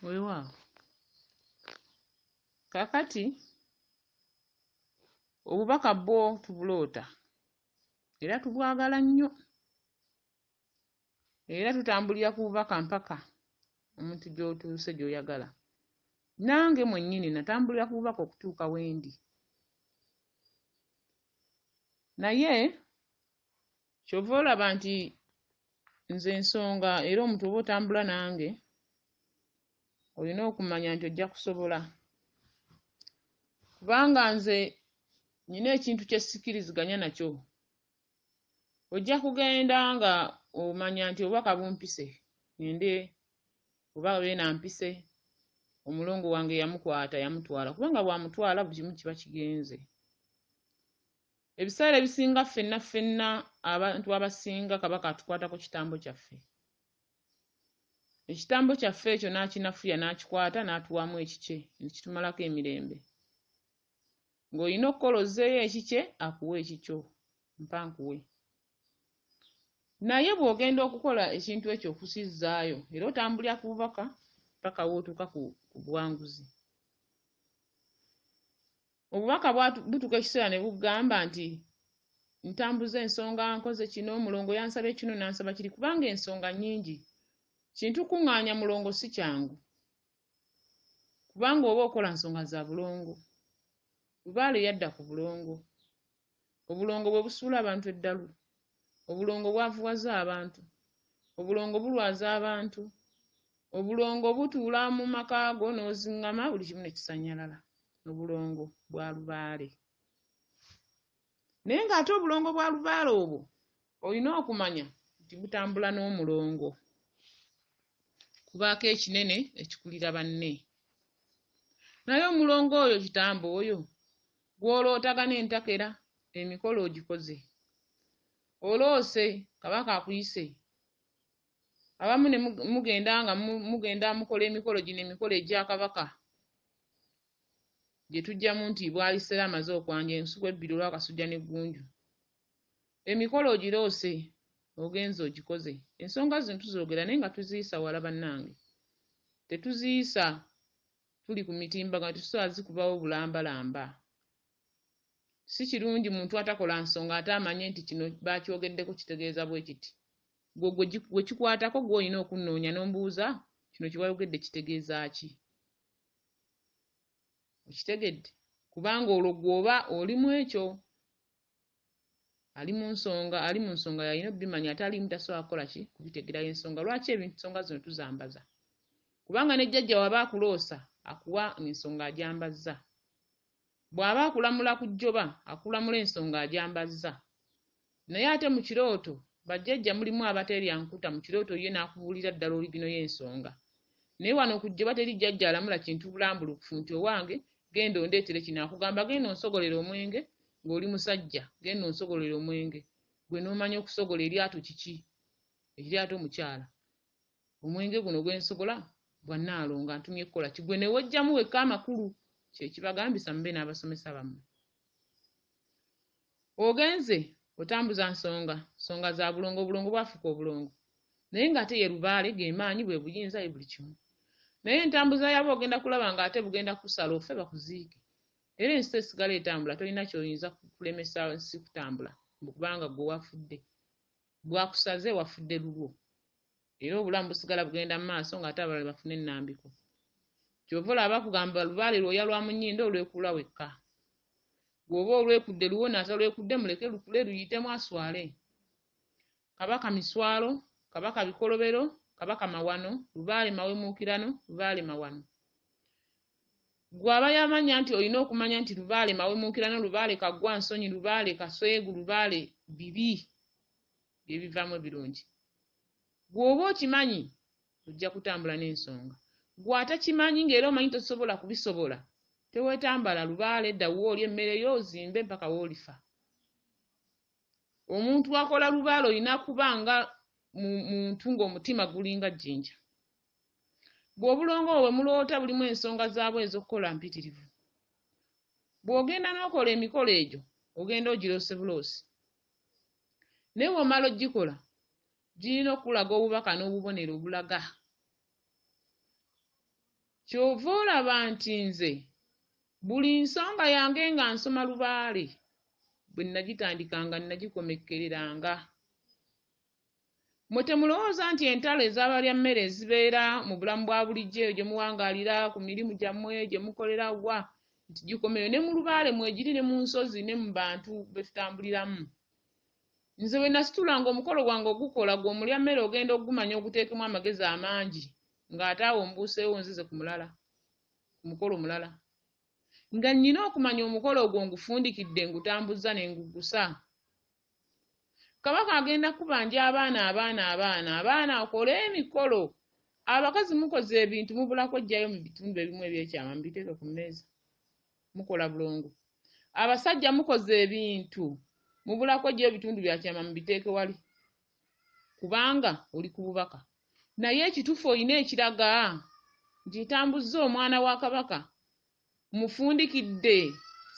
Weewaawo. Kaakati obubaka bwo tubuloota era tubwagala nnyo era tutambulira ku bubaka mpaka omuntu gy'otuuse gy'oyagala. Nange mwennyini natambulira ku bubaka okutuuka we ndi. Naye ky'ova olaba nti nze ensonga era omuntu oba otambula nange olina okumanya nti ojja kusobola. Kubanga nze nnina ekintu kye sikkiriziganya nakyo. Ojja kugenda nga omanya nti obubaka bumpise ŋŋende oba Beene ampise, omulongo wange yamukwata yamutwala kubanga bw'amutwala buli kimu kiba kigenze. Ebiseera ebisinga ffenna ffenna abantu abasinga Kabaka atukwatako kitambo kyaffe. Ekitambo kyaffe ekyo n'akinafuya n'akikwata n'atuwaamu ekikye ne kitumalako emirembe. Ng'olina okukola ozzeeyo ekikye akuwe ekikyo mpa nkuwe. Naye bw'ogenda okukola ekintu ekyo okukizzaayo era otambulira ku bubaka ppaka w'otuuka ku buwanguzi. Obubaka butuuka ekiseera ne bugamba nti ntambuza ensonga nkoze kino, mulongo yansabye kino n'ansaba kiri kubanga ensonga nnyingi. Kintu kuŋŋaanya mulongo si kyangu kubanga oba okola nsonga za bulongo. Lubaale yadda ku bulongo. Obulongo bwe busuula abantu eddalu. Obulongo bwavuwaza abantu. Obulongo bulwaza abantu. Obulongo butuula mu maka go n'oziŋŋama buli kimu ne kisannyalala. Obulongo bwa lubaale. Naye ng'ate obulongo bwa lubaale obwo olina okumanya nti butambula n'omulongo. Kubaako ekinene ekikulira banne. Naye omulongo oyo kitambo oyo gw'olootagana entakera emikolo ogikoze. Oloose Kabaka akuyise. Abamu ne mugenda nga mugenda mukola emikolo gino emikolo egya Kabaka gye tuggyamu nti bw'alisera amaze okwanja ensuku ebbiri olw'akasujja n'eggunju. Emikolo ogiroose ogenze ogikoze. Ensonga zino tuzoogera naye nga tuziyisa wala bannange. Tetuziyisa tuli ku mitimbagano tetusobola zikubawo bulambalamba. Si kirungi muntu atakola nsonga ate amanye nti kino baakyogeddeko kitegeeza bwe kiti. Gwe gwe kikwatako gwe olina okunnoonya n'ombuuza kino kye wayogedde kitegeeza ki? Okitegedde? Kubanga olwo ggwe oba oli mu ekyo. Ali mu nsonga, ali mu nsonga y'alina obbimanya ate alimu tasobola kukola ki? Kubitegeera. Y'ensonga lwaki ensonga zino tuzambaza. Kubanga ne jjajja w'aba akuloosa akuwa ng'ensonga agyambazza. Bw'aba akulamula ku jjoba akulamula ensonga agyambazza. Naye ate mu kirooto bajjajja mulimu abateerya nkuta mu kirooto ye n'akubuulira ddala oligino y'ensonga. Naye wano ku jjoba teri jjajja alamula kintu bulambulukufu nti owange genda ondeetere kino akugamba genda onsogolere omwenge ng'oli musajja genda onsogolere omwenge gwe n'omanya okusogola eryato kiki eryato mukyala omwenge guno gwe nsogola bwa Nnaalongo antumye kukola ki gwe ne weggyamu wekka amakulu kye kibagambisa mube n'abasomesa bammwe. Ogenze otambuza nsonga, nsonga za bulongo, obulongo bwafuuka obulongo naye ng'ate ye lubaale ge maanyi bwe buyinza ye buli kimu. Naye entambuza yaabwo ogenda kulaba ng'ate bugenda kukusala ofe bakuziike. Era ensi esigala etambula tolina ky'oyinza kulemesa nsi kutambula mbu kubanga ggwe wafudde. Bwakusaze wafudde lulwo. Era obulamu busigala bugenda mu maaso ng'ate abalala bafuna ennambiko. Ky'ova olaba bakugamba lubaale lwoya lwa mu nnyindo olwekuula wekka. Bw'oba olwekudde luwone atalwekudde muleke lukule luyitemu aswale. Kabaka miswalo, Kabaka bikolobero, Kabaka mawano, lubaale mawemuukirano, lubaale mawano. Ggwe aba yamanya nti olina okumanya nti lubaale mawemuukirano, lubaale kaggwa nsonyi, lubaale kaseegu, lubaale bibi bye bivaamu ebirungi. Bw'oba okimanyi ojja kutambula n'ensonga. Ggwe atakimanyi ng'era omanyi tosobola kubisobola teweetambala lubaale dda wuwo olye emmere yo ozimbe mpaka w'olifa. Omuntu akola lubaale olina kuba nga muntu ng'omutima gulinga jjinja. Bw'obulongo obwo bwe muloota bulimu ensonga zaabwo ez'okukola mpitirivu. Bw'ogenda n'okola emikolo egyo ogenda ogiroose buloosi. Naye bw'omala ogikola girina okukulaga obubaka n'obubonero obulaga Ky'ova olaba nti nze buli nsonga yange nga nsoma lubaale bwe nagitandikanga nagikomekkereranga. Mmwe temulowooza nti entalo ez'abalyammere ezibeera mu bulamu bwa bulijjo eyo gye muwangaalira ku mirimu gyammwe gye mukolera wa nti gikomeyo ne mu lubaale mwegiri ne mu nsozi ne mu bantu be tutambuliramu. Nze bwe nasitulanga omukolo gwange ogukola gwe omulyammere ogenda okugumanya oguteekemu amagezi amangi ng'ate awo mbuuseewo nzize ku mulala ku mukolo mulala nga nnyina okumanya omukolo ogwo ngufundikidde ngutambuzza ne nguggusa. Kabaka agenda kubanja abaana abaana abaana abaana akole emikolo. Abakazi mukoze ebintu mubulako ejjayo mu bitundu ebimu ebyekyama mubiteeke ku mmeeza. Mukola bulongo. Abasajja mukoze ebintu mubulako ejjayo ebitundu bya kyama mubiteeke wali. Kubanga oli ku bubaka. Naye ekituufu olina ekiraga nti ntambuzza omwana wa Kabaka mufundikidde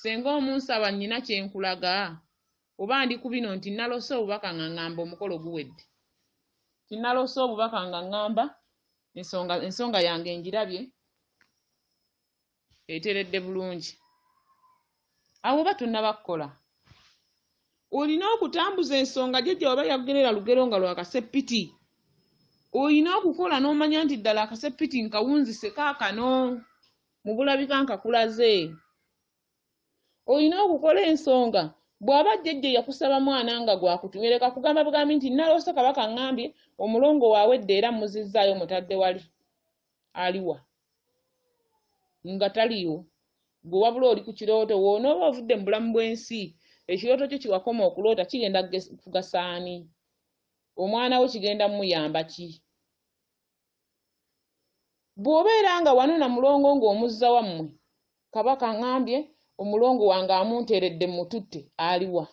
senga omunsaba nnyina kye nkulaga oba ndi ku bino nti naloose obubaka nga ŋŋamba omukolo guwedde. Nti naloose obubaka nga ŋŋamba ensonga ensonga yange ngirabye eteredde bulungi. Awo oba tonnaba kukola. Olina okutambuza ensonga jjajja waba yagerera lugero nga lwa kaseppiti. Olina okukola n'omanya nti ddala akaseppiti nkawunzise kaakano mu bulabika nkakulaze. Olina okukola ensonga bw'aba jjajja yakusaba mwana nga gwakutumye leka kugamba bugambi nti naloose Kabaka aŋŋambye omulongo we awedde era mmuzizzaayo mutadde wali. Aliwa? Nga taliiwo. Ggwe wabula oli ku kirooto w'onooba ovudde mu bulamu bw'ensi ekirooto kyo kye wakoma okuloota kigenda kugasa ani? Omwana wo kigenda muyamba ki? Bw'obeera nga wanona mulongo ng'omuzza wammwe, Kabaka aŋŋambye omulongo wange amunteeredde mmututte, aliwa?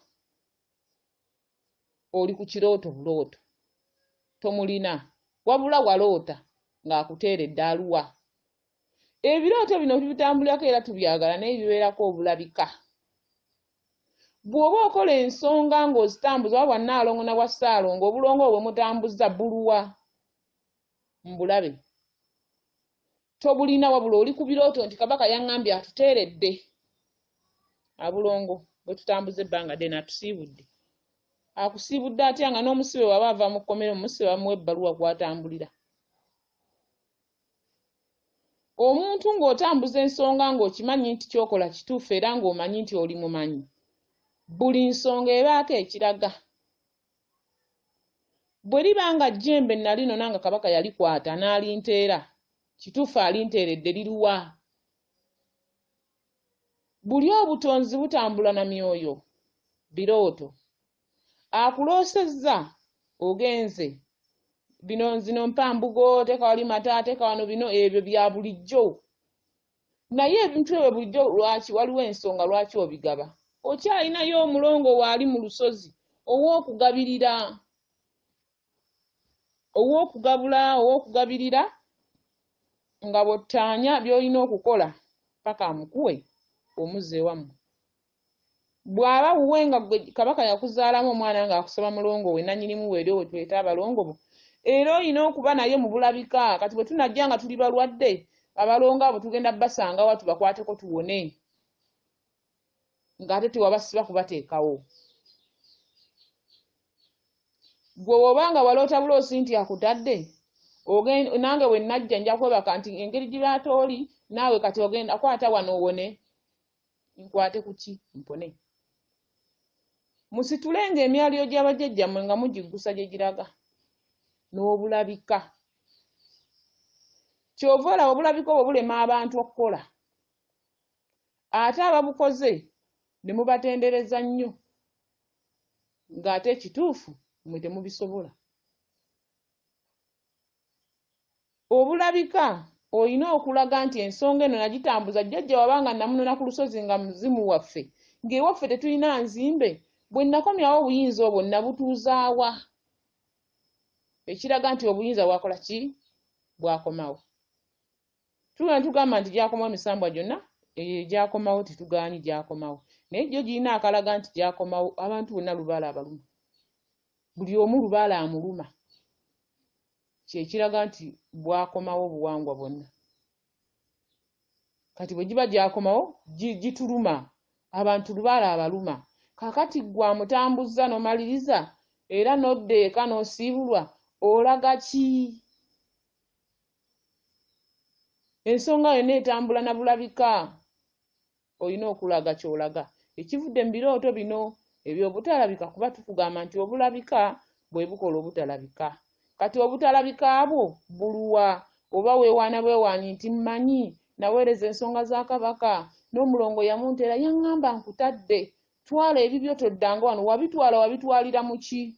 Oli ku kirooto bulooto. Tomulina. Wabula waloota ng'akuteeredde aluwa? Ebirooto bino tubitambulirako era tubyagala naye bibeerako obulabika. Bw'oba okola ensonga ng'ozitambuza oba bwa Nnaalongo na bwa Ssaalongo, obulongo obwo bwe mutambuza buluwa? Mbulabe. Tobulina wabula oli ku birooto nti Kabaka yaŋŋambye atuteeredde. Abulongo bwe tutambuza ebbanga ddene atusiibudde. Akusiibudde atya nga n'omusibe bw'aba ava mu kkomera omusibe bamuwa ebbaluwa kw'atambulira. Omuntu ng'otambuza ensonga ng'okimanyi nti ky'okola kituufu era ng'omanyi nti oli mumanyi, buli nsonga ebaako ekiraga. Bwe liba nga jjembe nalinona nga Kabaka yalikwata n'alinteera, kituufu alinteeredde liruwa? Buli obutonzi butambula na myoyo, birooto. Akuloosezza ogenze bino nzino mpa mbugo teeka wali mata teeka wano bino ebyo bya bulijjo naye ebintu ebyo bulijjo lwaki waliwo ensonga lwaki obigaba okyalinayo omulongo waali mu lusozi ow'okugabirira ow'okugabula ow'okugabirira nga bw'ottaanya by'olina okukola paka amukuwe omuzza ewammwe. Bw'aba wuwe nga ggwe Kabaka yakuzaalamu omwana ng'akusaba mulongo we nannyinimu we eri owe tuleete abalongo bo era olina okuba naye mu bulabika kati bwe tunajja nga tuli balwadde abalongo abo tugenda basanga wa tubakwateko tuwone ng'ate tewabasiba kubateekawo. Ggwe bw'oba nga waloota buloosi nti akutadde nange bwe najja nja kwebaka nti engeri gye oli naawe kati ogenda kwata wano owone nkwate ku ki mpone. Musitulenga emyaliiro gya bajjajjammwe nga mugiggusa gye giraga n'obulabika. Ky'ova olaba obulabika obwo bulema abantu okukola. Ate ababukoze ne mubatendereza nnyo ng'ate ekituufu mmwe temubisobola. Obulabika olina okulaga nti ensonga eno nagitambuza jjajja waba nga namunona ku lusozi nga muzimu waffe ng'ewaffe tetulina nzimbe bwe nakomyawo obuyinza obwo nabutuuzaawa ekiraga nti obuyinza bwakola ki bwakomawo. Tugenda tugamba nti gyakomawo emisambwa gyonna eyo gyakomawo tetugaanyi gyakomawo naye gyo girina akalaga nti gyakomawo abantu bonna lubaale abaluma buli omu lubaale amuluma kyekiraga nti bwakomawo obuwangwa bwonna. Kati bwe giba gyakomawo gituluma, abantu lubaale abaluma. Kaakati ggwe amutambuzza n'omaliriza era n'odda eka n'osiibulwa, olaga ki? Ensonga yonna etambula na bulabika. Olina okulaga ky'olaga. Ekivudde mu birooto bino eby'obutalabika, kuba tukugamba nti obulabika bwe bukola obutalabika. Kati obutalabika bwo buluwa? Oba weewaana bwewaanyi nti mmanyi naweereza ensonga za Kabaka n'omulongo yamunteera yaŋŋamba nkutadde, twala ebibyo toddanga wano. Wabitwala wabitwalira mu ki?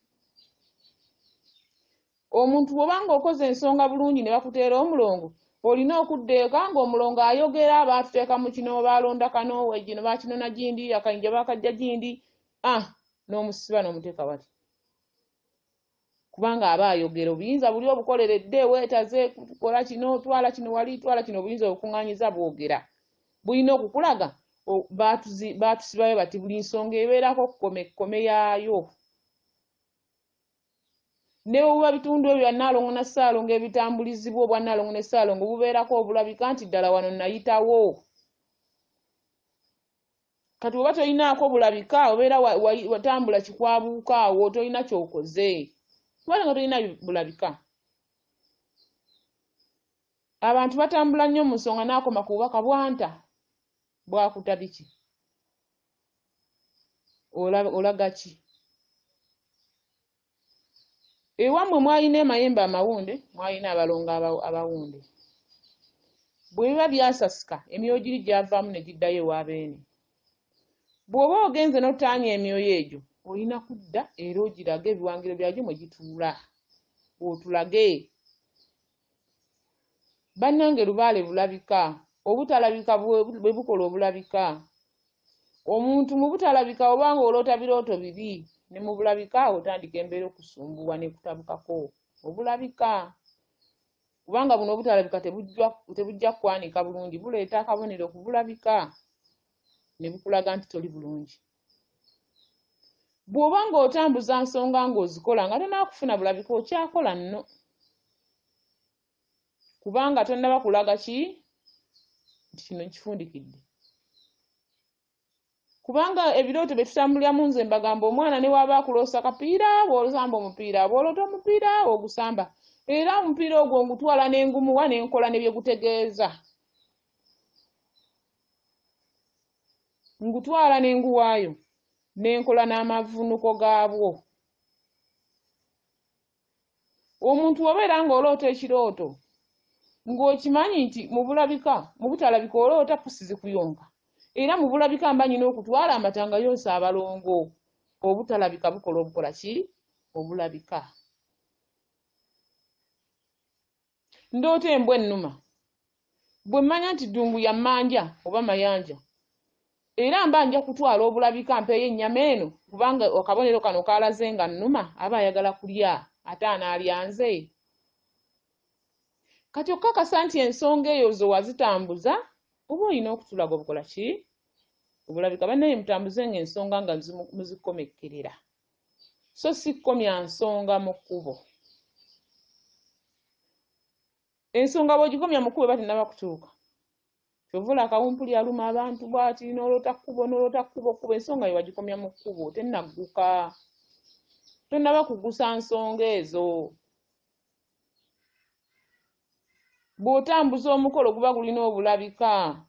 Omuntu bw'oba ng'okoze ensonga bulungi ne bakuteera omulongo, olina okudda eka ng'omulongo ayogera, baatuteeka mu kino, baalonda kano, gino baakinona gindi, akayinja baakajja gindi, n'omusiba n'omuteeka wali. Kubanga aba ayogera, obuyinza buli obukoleredde, weetaze kukola kino, twala kino wali, twala kino, obuyinza obukuŋŋaanyiza bwogera. Bulina okukulaga, baatusibayo bati buli nsonga ebeerako ekkome yaayo. Ne bwe buba bitundu ebyo bya Nnaalongo na Ssaalongo ebitambulizibwa obwa Nnaalongo ne Ssaalongo bubeerako obulabika nti ddala wano nayitawo. Kati bw'oba tolinaako bulabika obeera watambula kikwabuuka awo tolina ky'okoze. Kubanga nga tolina bulabika. Abantu batambula nnyo mu nsonga n'akoma ku bubaka bwanta bwakuta biki? Olaga ki? Ewammwe mwalina amayembe amawunde, mwalina abalongo abawunde. Bwe biba byasasika, emyoyo giri gyavaamu ne giddayo ewa Beene. Bw'oba ogenze n'ottaanya emyoyo egyo, olina kudda era ogirage ebiwangiro byagyo mwe gituula. Otulage. Bannange lubaale bulabika, obutalabika bwe bukola obulabika. Omuntu mu butalabika oba ng'oloota birooto bibi, ne mu bulabika otandika embeera okusumbuwa n'ekutabukako. Obulabika. Kubanga buno obutalabika tebujja kukwanika bulungi, buleeta akabonero ku bulabika ne bukulaga nti toli bulungi. Bw'oba ng'otambuza nsonga ng'ozikola nga tonnaakufuna bulabika okyakola nno. Kubanga tonnaba kulaga ki nti kino nkifundikidde. Kubanga ebirooto bye tutambuliramu nze mbagamba omwana ne bw'aba akuloosa kapiira, bw'osamba omupiira, bw'oloota omupiira ogusamba. Era omupiira ogwo ngutwala ne ngumuwa ne nkola ne bye gutegeeza. Ngutwala ne nguwaayo ne nkola n'amavunuko gaabwo. Omuntu bw'obeera ng'oloota ekirooto ng'okimanyi nti mu bulabika, mu butalabika oloota pusi zikuyonka. Era mu bulabika mba nnina okutwala amata nga yonsa abalongo. Obutalabika bukola obukola ki? Obulabika. Ndoota embwa ennuma. Bwe mmanya nti ddungu ya mmanja oba mayanja, era mba nja kutwala obulabika mpeeyo ennyama eno kubanga akabonero kano k'alaze nga nnuma, aba ayagala kulya ate anaalya nze? Kati okukakasa nti ensonga eyo zo wazitambuza, oba olina okutulaga obukola ki? Obulabika. Bannaye mutambuzenga ensonga nga muzikomekkerera. So si kukomya nsonga mu kkubo. Ensonga bw'ogikomya mu kkubo eba tennaba kutuuka. Ky'ova olaba kawumpuli aluma abantu bw'ati n'oloota kkubo n'oloota kkubo kkubo ensonga ye wagikomya mu kkubo tennagguka. Tonnaba kuggusa nsonga ezo. Bw'otambuza omukolo guba gulina obulabika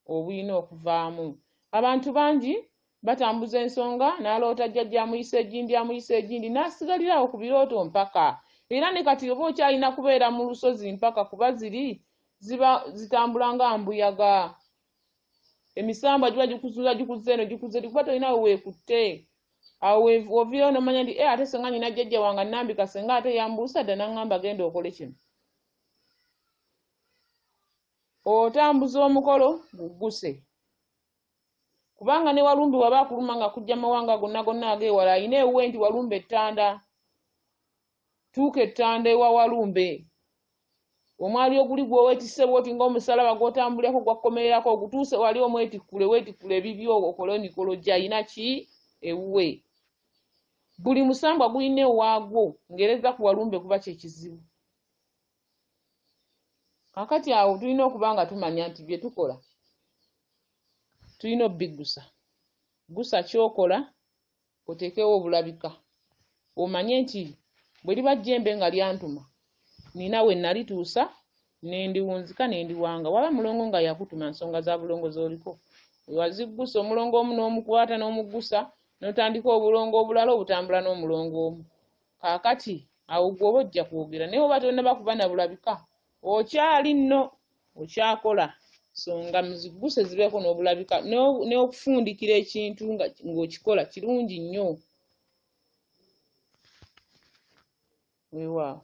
obulina okuvaamu. Abantu bangi batambuza ensonga n'aloota jjajja amuyisa egindi amuyisa egindi n'asigalira awo ku birooto mpaka. Era ne kati oba okyalina kubeera mu lusozi mpaka kuba ziri ziba zitambula nga mbuyaga. Emisambwa giba gikuzuula gikuzza eno gikuzza eri kuba tolina we weekutte. Awo w'oviirawo n'omanya nti ate singa nnyina jjajja wange annambika singa ate yambuusa dda n'aŋŋamba genda okole kino. Otambuza omukolo gugguse. Kubanga ne Walumbe bw'aba akuluma nga akujja mu mawanga gonna gonna ag'ewala alina ewuwe nti Walumbe ettanda. Tuuka ettanda ewa Walumbe. Omwali oguli gw'oweetisse bw'oti ng'omusalaba gw'otambulirako gw'akkomererako ogutuuse wali omwetikkule weetikkule ebibyo okole emikolo gyo alina ki ewuwe. Buli musambwa gulina ewaagwo ng'ereza ku Walumbe kuba kye kizibu. Kaakati awo tulina okuba nga tumanya nti bye tukola Tulina obbiggusa. Ggusa ky'okola, oteekewo obulabika. Omanye nti bwe liba jjembe nga lyantuma, nina we nalituusa ne ndiwunzika ne ndiwanga. Waba mulongo nga yakutuma, nsonga za bulongo z'oliko. Waziggusa omulongo omu n'omukwata n'omuggusa, n'otandika obulongo obulala obutambula n'omulongo omu. Kaakati awo ggwe oba ojja kwogera, naye oba tonnaba kuba na bulabika, okyali nno okyakola nsonga muziguse zibeeko n'obulabika n'okufundikira ekintu ng'okikola kirungi nnyo. Weewaawo.